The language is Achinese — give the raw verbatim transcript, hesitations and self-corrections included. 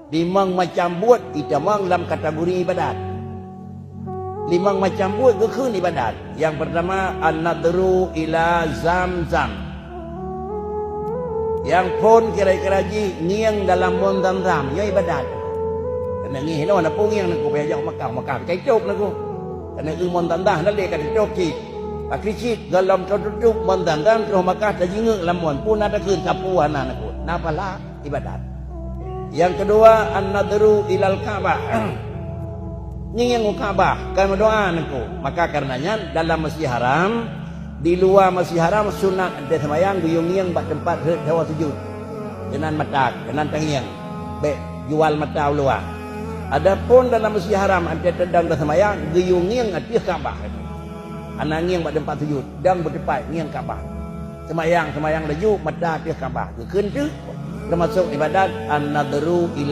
Limong macam buet itamong lam kategori ibadat. Limong macam buet geukheun ibadat. Nyang peurtama, an-nadhru ila Zamzam. Nyang phon kira-kira jih ngieng dalam mon Zamzam, nyoe ibadat. Keuneuk ngieng hinoe na peue ngieng Teungku, payah jak Makkah, Makkah pih ka itôb Teungku. Keuneuk eu mon Zamzam hana lé ka titôb cit. Pakri cit gohlom tatutôb mon Zamzam troh Makkah tajingeuk lam mon, peue na takheun sapeue hana Teungku. Na pahala ibadat. Nyang keudua, an-nadhru ilal Ka'bah. Ngieng u Ka'bah, kon meudoa Teungku. Maka kareuna nyan dalam Masjid Haram, di luwa Masjid Haram sunat teuh seumayang geuyue ngieng bak teumpat rhot sawa sujut. Keunan mata, keunan tangieng. Bék jual mata u luwa. Adapun dalam Masjid Haram, watée teudong teuh seumayang, geuyue ngieng ateueh Ka'bah. Hana ngieng bak teumpat sujut, dong beuteumpat ngieng Ka'bah. Seumayang, seumayang laju mata ateueh Ka'bah. Geukheun teuk teumasok ibadat an-nadhru ila